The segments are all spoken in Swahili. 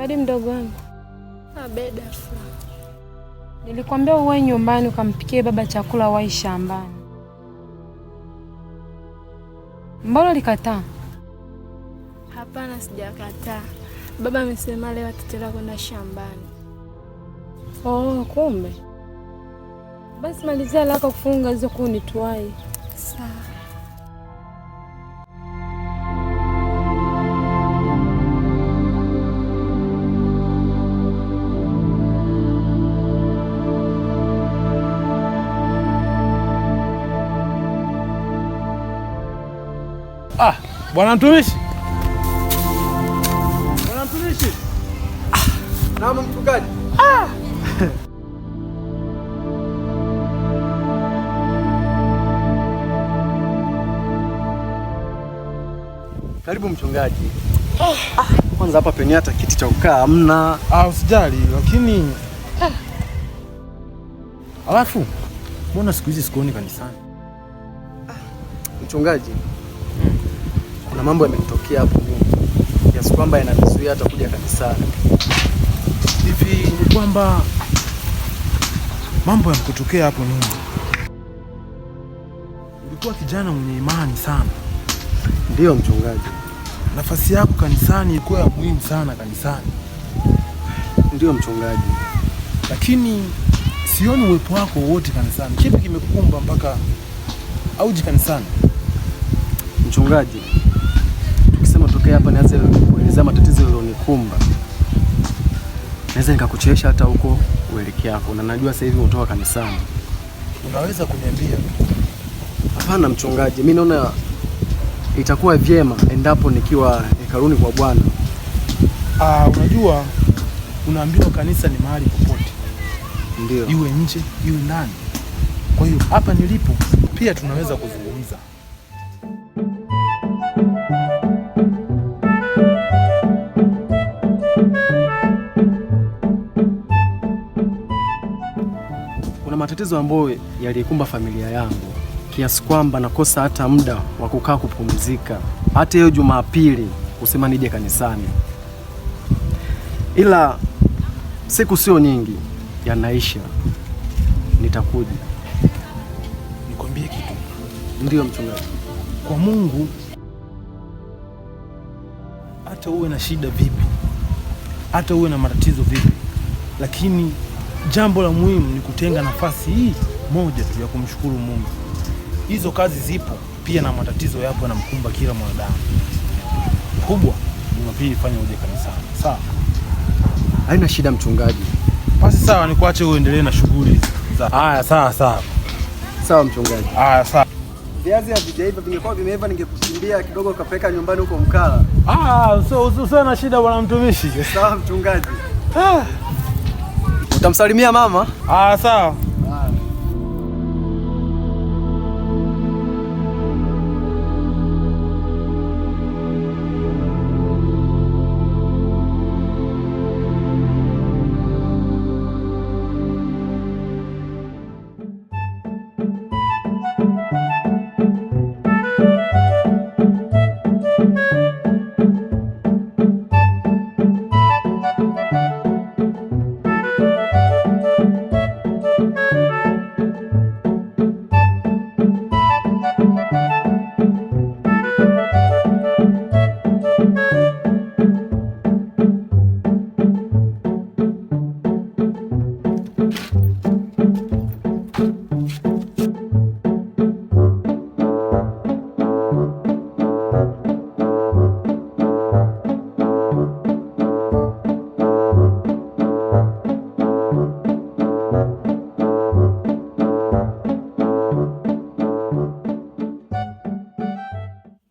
Zawadi mdogo wangu. Abeda Furaha. Nilikwambia uwe nyumbani ukampikie baba chakula wai shambani. Mbona ulikataa? Hapana, sijakataa. Baba amesema leo atachelewa kwenda shambani. Oh, kumbe. Basi malizia lako kufunga hizo kuni tuwai. Sawa. Ah, bwana mtumishi. Bwana mtumishi. Naam mchungaji. Karibu mchungaji. Kwanza hapa penye hata kiti cha kukaa hamna. Ah, usijali lakini alafu mbona siku hizi sikuoni kanisani? Mchungaji, kuna mambo yamenitokea hapo nyuma kiasi kwamba yananizuia hata kuja kanisani. Hivi ni kwamba mambo yamekutokea hapo nyuma? Ulikuwa kijana mwenye imani sana. Ndiyo mchungaji. Nafasi yako kanisani ilikuwa ya muhimu sana kanisani. Ndiyo mchungaji. Lakini sioni uwepo wako wowote kanisani. Kipi kimekukumba mpaka auji kanisani? Mchungaji, tukisema tokea hapa nianze kuelezea matatizo yaliyonikumba, naweza nikakuchelewesha hata huko uelekeako, na najua sasa hivi umetoka kanisani. Unaweza kuniambia? Hapana mchungaji, mi naona itakuwa vyema endapo nikiwa hekaluni kwa Bwana. Ah, unajua unaambiwa kanisa ni mahali popote. Ndio. Iwe nje, iwe ndani. Kwa hiyo hapa nilipo pia tunaweza kuzungumza. Kuna matatizo ambayo yaliikumba familia yangu kiasi kwamba nakosa hata muda wa kukaa kupumzika, hata hiyo Jumapili kusema nije kanisani, ila siku sio nyingi, yanaisha, nitakuja. Nikwambie kitu. Ndiyo mchungaji. Kwa Mungu hata uwe na shida vipi, hata uwe na matatizo vipi, lakini jambo la muhimu ni kutenga nafasi hii moja tu ya kumshukuru Mungu. Hizo kazi zipo pia na matatizo yapo yanamkumba kila mwanadamu. Kubwa Jumapili fanya uje kanisani. Sawa? Haina shida mchungaji. Basi sawa, nikuache uendelee na shughuli za. Haya, sawa sawa. Sawa mchungaji. Haya, sawa. Viazi havijaiva, vingekuwa vimeiva ningekukimbia kidogo ukapeleka nyumbani huko Mkala. Ah, usiwe na shida bwana mtumishi. Sawa mchungaji. Utamsalimia mama? Ah, sawa.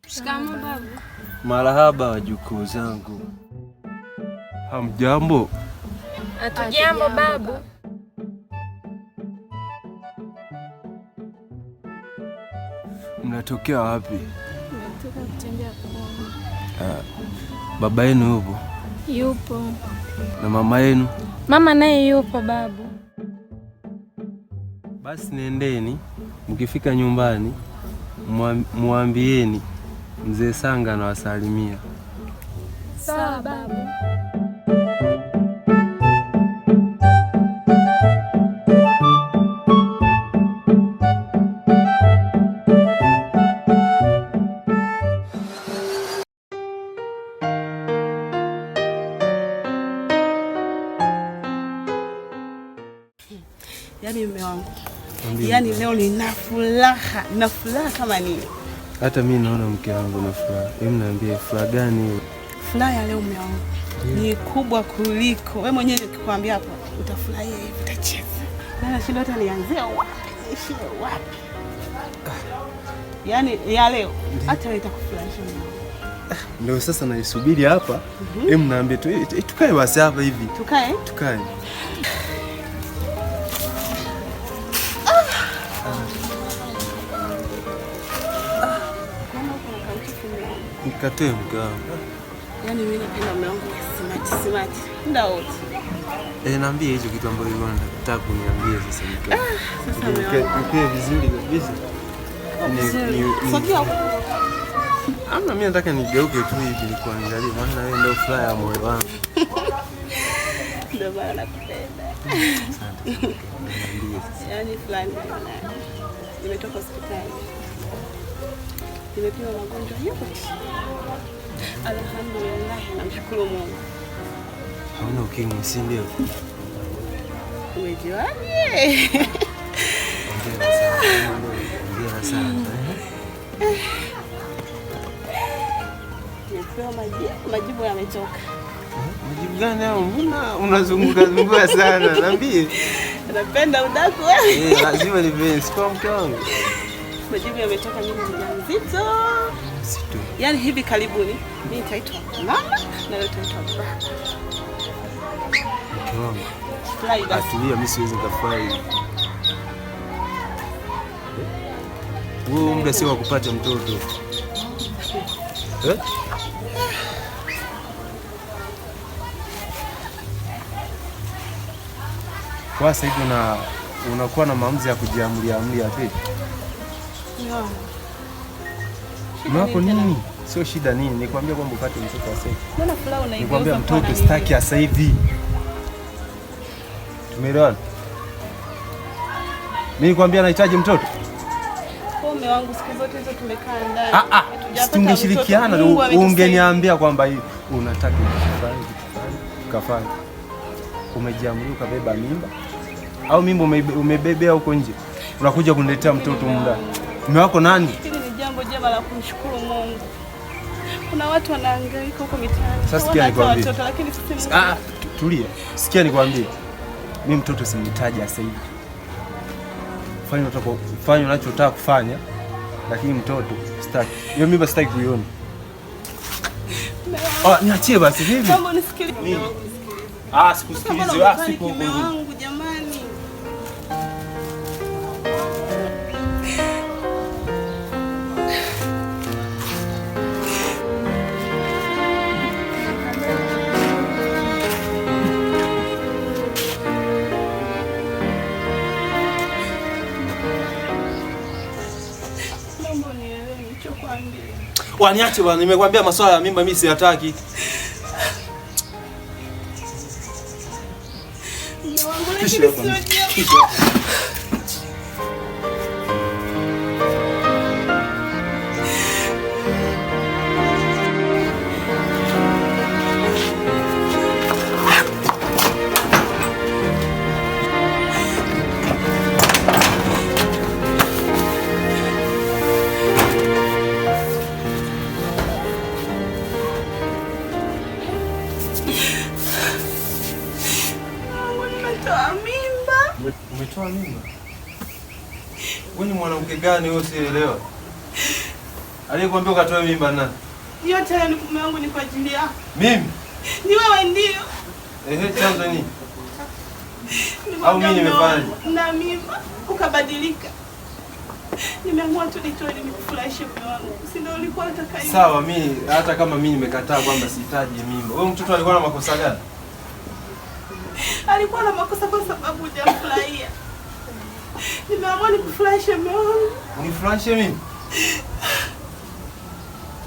Shikamoo babu. Marahaba wajukuu zangu, hamjambo? Hatujambo babu. Mnatokea wapi? Nimetoka kutembea kwa. Baba yenu yupo? Yupo. Na mama yenu? Mama naye yupo babu. Basi nendeni, mkifika nyumbani muambieni mzee Sanga anawasalimia. Sawa babu. Yaani mume wangu, yaani leo nina furaha, nina furaha kama nini. Hata mimi naona mke wangu na furaha. Hebu niambie furaha gani hiyo? Furaha ya leo mume wangu ni kubwa kuliko wewe mwenyewe. Nikikwambia hapo utafurahia hivi, utacheza. Na nashinda hata nianzie wapi, niishie wapi. Yaani ya leo hata itakufurahisha mume wangu. Ndio sasa naisubiri hapa. Hebu niambie tu, tukae basi hapa hivi. Tukae? Tukae. Nikatoe mke wangu. Yaani mimi napenda mume wangu smart smart muda wote. Niambie hicho kitu ambacho ulikuwa unataka kuniambia sasa mke wangu. Sasa mume wangu. Nikae vizuri kabisa. Sogea. Amna, mimi nataka nigeuke tu hivi nikuangalie, maana wewe ndio furaha ya moyo wangu. Ndio maana nakupenda. Asante. Niambie sasa. Yaani fulani nimetoka hospitali. Nimepima magonjwa yote. Alhamdulillah, namshukuru Mungu. Hauna ukimwi, si ndio? Umejuaje? Hongera sana. Hongera sana. Nimepewa majibu, majibu yametoka. Majibu gani hayo? Mbona unazunguka zunguka sana? Niambie. Napenda udaku wewe. Lazima nipende, si kwa mke wangu. Majibu yametoka, mimi ni mjamzito. Mzito. Yaani hivi karibuni mimi nitaitwa mama na wewe utaitwa baba. Mke wangu. Furahi basi. Atulia, mimi siwezi nikafurahi. Wewe muda sio wa kupata mtoto. Kwa sasa hivi unakuwa na maamuzi ya kujiamulia amulia vipi? Mwako nini? Sio shida nini? Nikwambia kwamba upate mtoto sasa hivi. Mbona furaha unaigeuza? Nikwambia mtoto sitaki sasa hivi. Tumeelewana? Mimi nikwambia nahitaji mtoto. Kwa mume wangu siku zote hizo tumekaa ndani. Tungeshirikiana, ungeniambia kwamba hivi unataka kufanya kitu fulani, ukafanya. Umejiamulia ukabeba mimba au mimba umebebea huko nje, unakuja kuniletea mtoto muda. Mume wako nani? Hili ni jambo jema la kumshukuru Mungu. Kuna watu wanahangaika huko mitaani. Sasa sikia nikwambie. Lakini sisi tulia. Sikia nikwambie. Mimi mtoto simhitaji sasa hivi. Fanya unachotaka kufanya, lakini mtoto sitaki. Hiyo mimba sitaki kuiona. Niachie basi vipi? Kama unisikilize. Sikusikilize. Siku mume wangu jamani. Naomba unielewe nilichokuambia. Waniache bwana, nimekwambia masuala ya mimba mimi siyataki. Umetoa mimba? Wewe ni mwanamke gani wewe usielewa? Aliyekuambia ukatoe mimba nani? Yote haya ni mume wangu, ni kwa ajili yako. Mimi? Ni wewe ndio. Chanzo nini? Au mimi nimefanya? Na mimba ukabadilika. Nimeamua tu nitoe ili nikufurahishe mume wangu. Si ndio ulikuwa unataka hivyo? Sawa, mimi hata kama mimi nimekataa kwamba sihitaji mimba. Wewe mtoto alikuwa na makosa gani? Alikuwa na makosa kwa sababu hujamfurahia. Nimeamua nikufurahishe mume wangu. Unifurahishe mimi?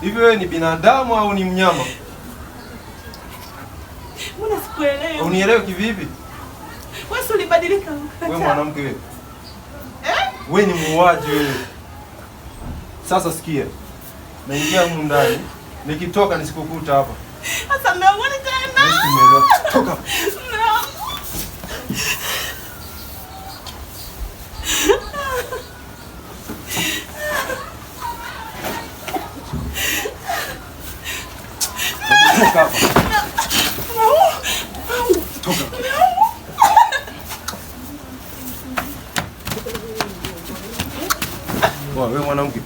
Hivi wewe ni binadamu au ni mnyama? Mbona sikuelewi? Unielewi kivipi? Wewe si ulibadilika. Wewe mwanamke wewe. Wewe ni muuaji wewe. Sasa sikia. Naingia humu ndani. Nikitoka nisikukuta hapa. Sasa mmeona tena. Toka. Toka hapa. Toka. Wewe mwanamke.